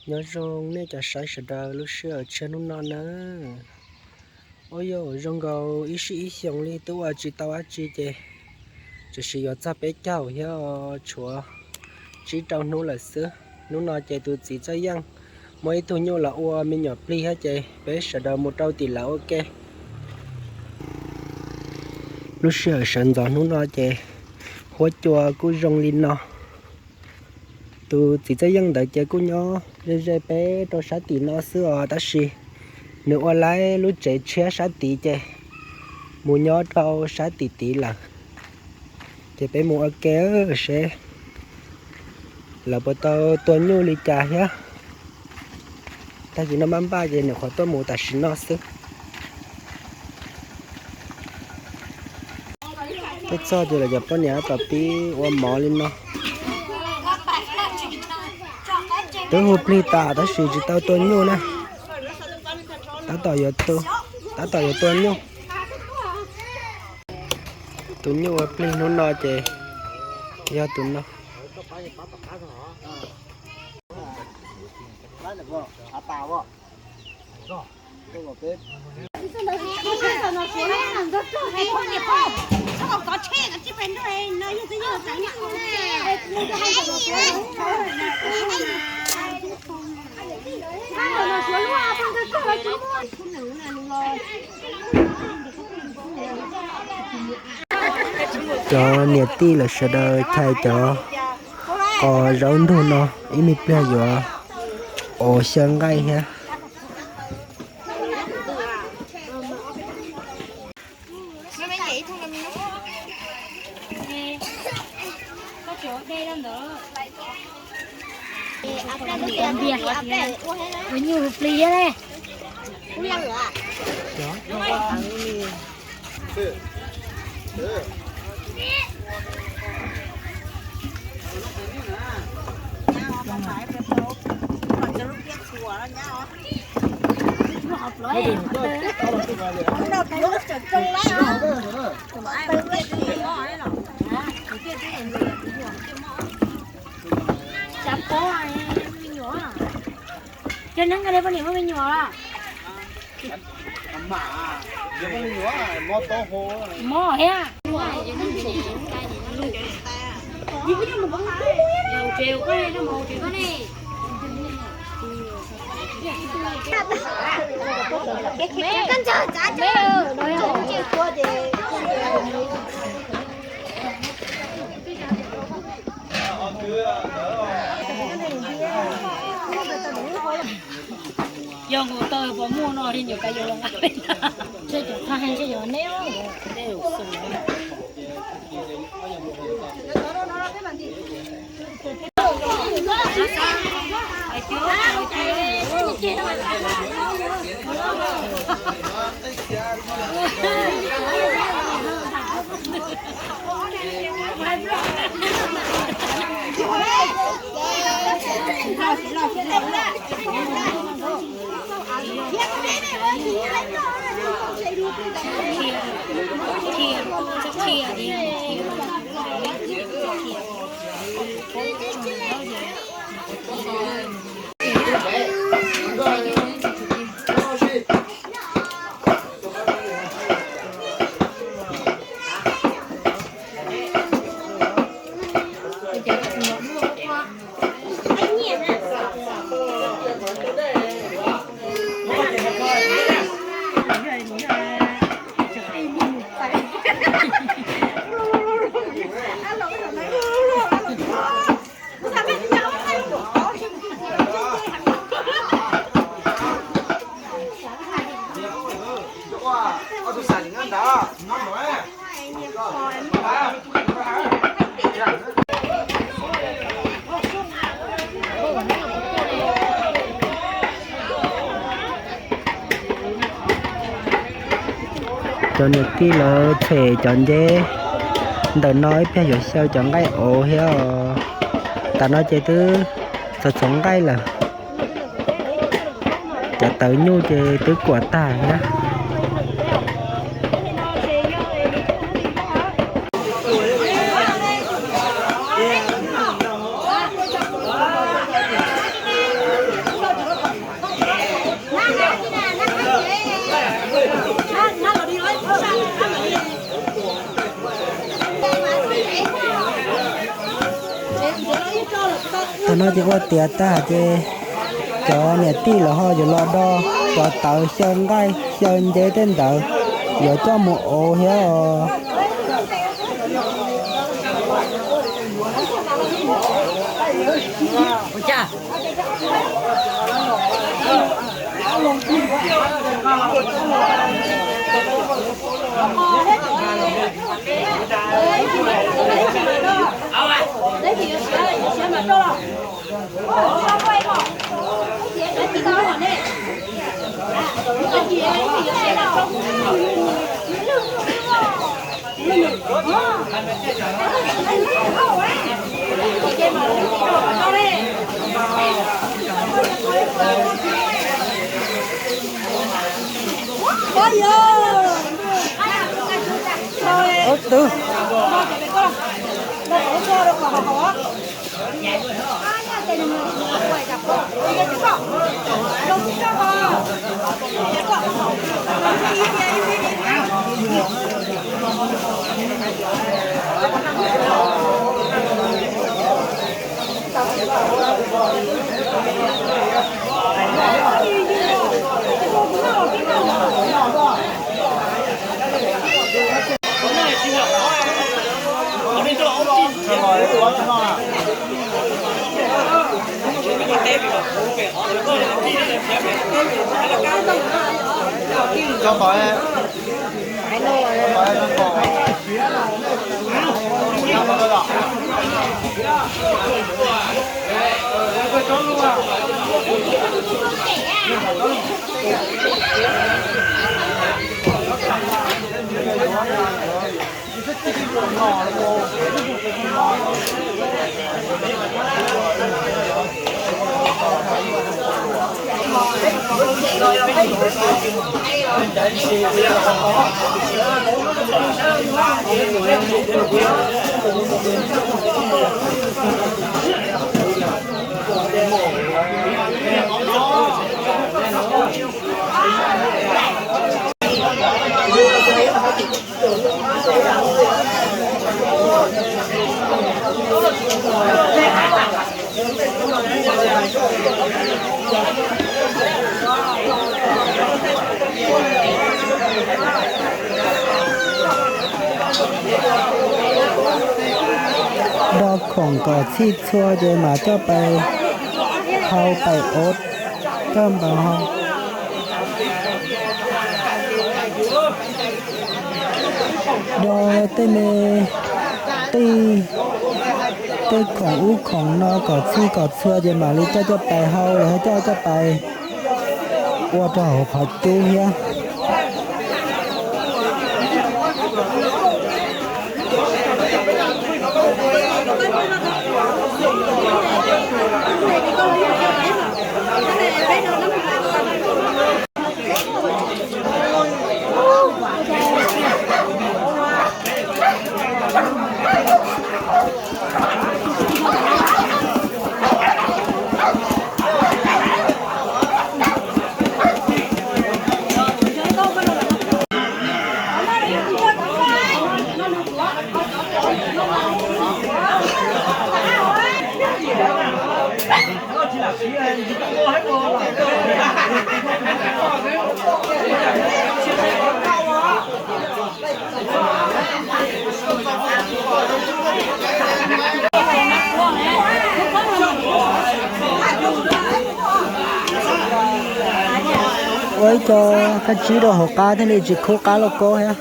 Nyob zoo nej cov saib sawv daws lub sij hawm tshiab hnub no nawb. Ua yuav zoo nkaus ib sij ib xyoos li twb ua tsis tau dab tsi ces tsuas yuav txog peb caug thiab tshuav tsib rau hnub lawm xwb. Hnub no ces tus txiv Txawj Yeej muaj ib tug nyuj los ua me nyuam plig thiab ces peb sawv daws mus rau tim lawv ua ke. Lub sij hawm sawv ntxov hnub no ces huab cua kuj zoo li no. Tus txiv Txawj Yeej ntawd ces kuj nyob ze ze peb rau sab tim no xwb os, tab sis nws ua laib lub tsev tshiab sab tid ces mus nyob rau sab tim tid lawm. Ces peb mus ua ke seb lawv puas tau tua nyuj li cas thiab. Tag kis no maj npaj ces nyuam qhuav tuaj mus tam sim no xwb. Twb txog ces lawv cov poj niam tab tom pib ua mov li no. Twb hu plig tas tab sis tsis tau tua nyuj na. Tab tom yuav tua, tab tom yuav tua nyuj. Tus nyuj ua plig hnub no ces yog tus no. Cov niam tij lawv sawv daws chais cov qos zaub ntug no, ib me pliag yuav ua xyaw nqaij thiab. Ua nyuj plig thiab ne. Cov neeg nka poj niam muaj me nyuam los? Mob thiab. Yog nkaus taw puas muaj no li nyuam qhuav yuav los nqa peb na. Ntshe cov thaj heev ntshe yog neb. Cov niam tij lawv tshem cov nceb ntawm no ib pliag yuav xyaw cov nqaij ov thiab os. Tam no ces twb txhoov txhoov nqaij lawm. Cov tawv nyuj ces twb kuam tag thiab. Ces ua tiav tag ces cov niam tij los ho yuav los do cov tawv xyaw nqaij xyaw nceb tej ntawd yuav coj mus auv thiab os. Ub, twb. Do khoom kom txhij txhua ces mam coj pais hau pais ov, coj pais hau. Do tej me tij, tej khoom ub khoom no kom txhij kom txhua ces mam li coj coj pais hau los coj coj pais ua rau hauv qhov cub thiab. Ua ib co kab tsib rau hauv qab thiaj li tsis khub qab lauj kaub thiab.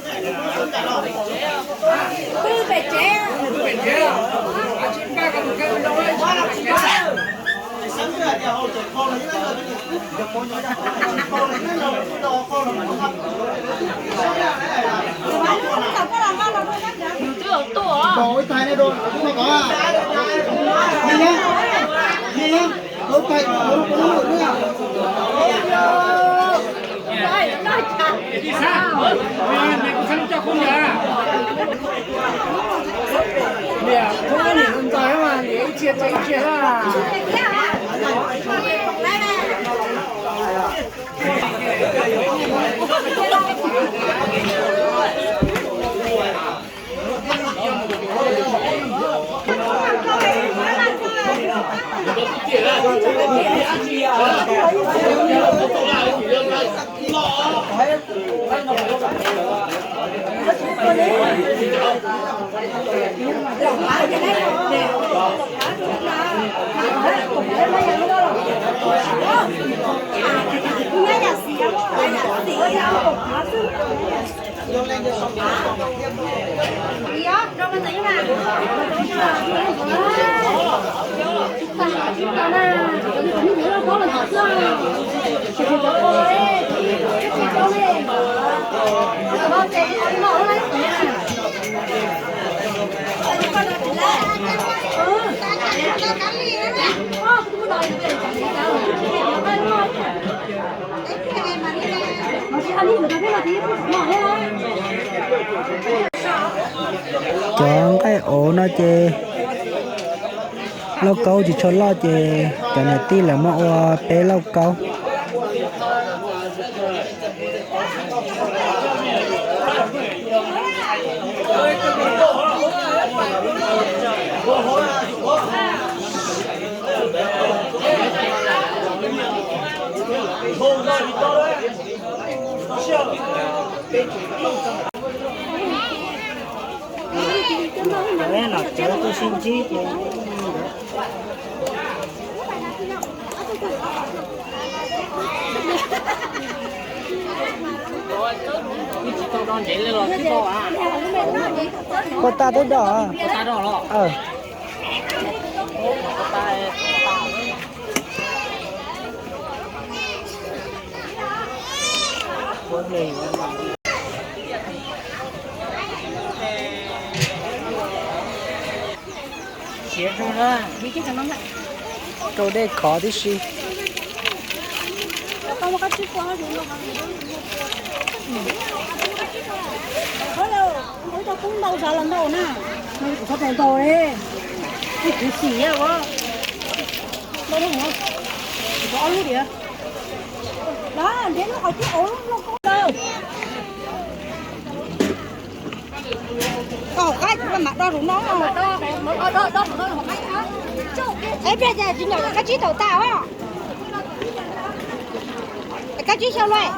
Cov nqaij ov no ces lauj kaub tsis tshua loj ces cov niam tij lawv muab ua peb lauj kaub. Nom cawv tuaj sib ntsib ces puas tag twb dog? Rau dej khov tib si. Ntau sav los ntau na. Kuv txhob ntau ntau li. Kuv xim ntau ob lub diam. Nrhiav lub qhov cub ov loj koj ntawd. Koj hauv qab kuv mam do rau no. Es peb ces tsis nyom koj tsib taum tas os. Koj tsib xyaw lawm.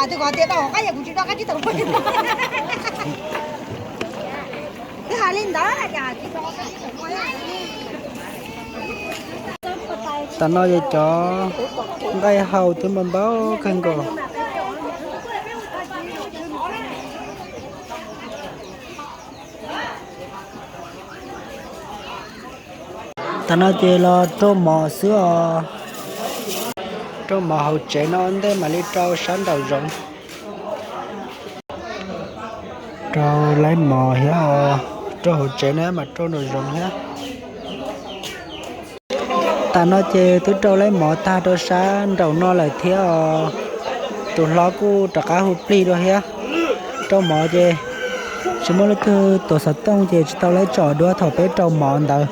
Twb koj tias do hauv qab yog kuv tsis do koj tsib taum. Twb hais li ntawd. Tam no ces cov nqaij hau twb npau npau kawg nkaus. Tam no ces los rau mov xwb os. Rau mov hauv tsev no ua ntej mam li rau sab nraum zoov. Rau laib mov thiab os, rau hauv tsev na mam rau nraum zoov thiab. Tam no ces twb rau laib mov tag rau sab nraum no lawm thiab os. Tus hlob kuj rov qab hu plig dua thiab. Rau mov ces tsis muaj leej twg tuav xov tooj ces tsis tau laib tsom duab thaum peb rau mov ntawd.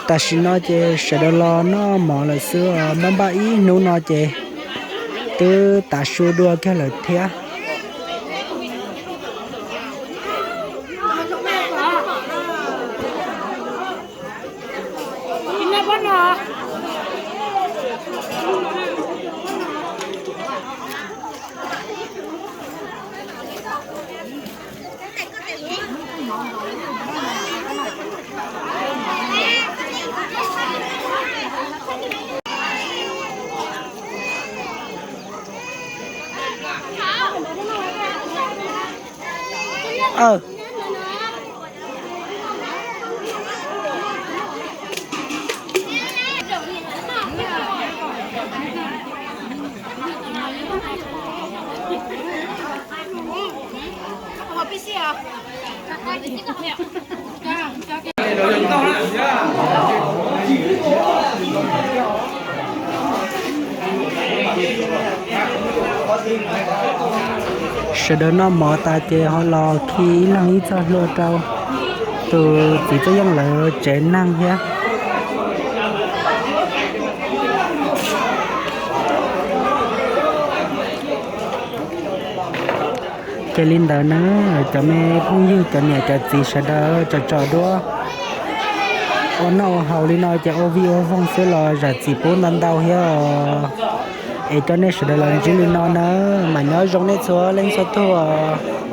Tam sim no ces sawv daws los noj mov lawm xwb os, npaj npaj ib hnub no ces twb tav su dua kiag lawm thiab. Sawv daws noj mov tas ces ho los khi ib leeg ib txoj hlua rau tus txiv Txawj Yeej lawv tsev neeg thiab. Ces li ntawd na, cov me phooj ywg, cov niam cov txiv sawv daws tsom tsom duab, ua noj ua haus li no ces ua vij ua voog xwb los zam txim pub ntau ntau thiab os. Es coj nej sawv daws los ntsib li no na, mas nyob zoo nej txhua leej txhua tug os.